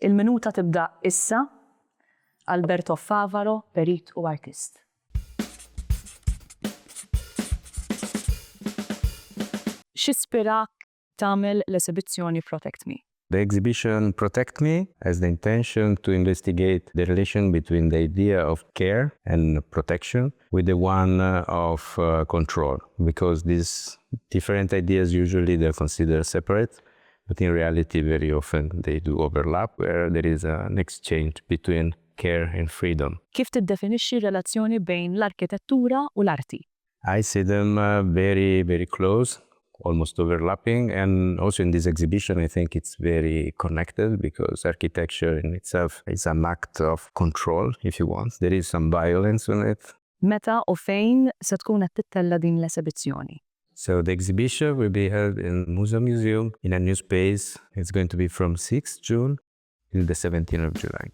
Il-minuta tibda issa, Alberto Favaro, perit u artist. X'ispirak tagħmel l-esebizzjoni Protect Me? The exhibition Protect Me has the intention to investigate the relation between the idea of care and protection with the one of control, because these different ideas usually they're considered separate, but in reality very often they do overlap where there is an exchange between care and freedom. Kif tiddefinixxi r-relazzjoni bejn l-arkitettura u l-arti? I see them very, very close, almost overlapping, and also in this exhibition I think it's very connected because architecture in itself is an act of control, if you want. There is some violence on it. Meta u fejn se tkun qed tittella' din l-esebizzjoni? So the exhibition will be held in Musa Museum in a new space. It's going to be from 6 June till the 17th of July.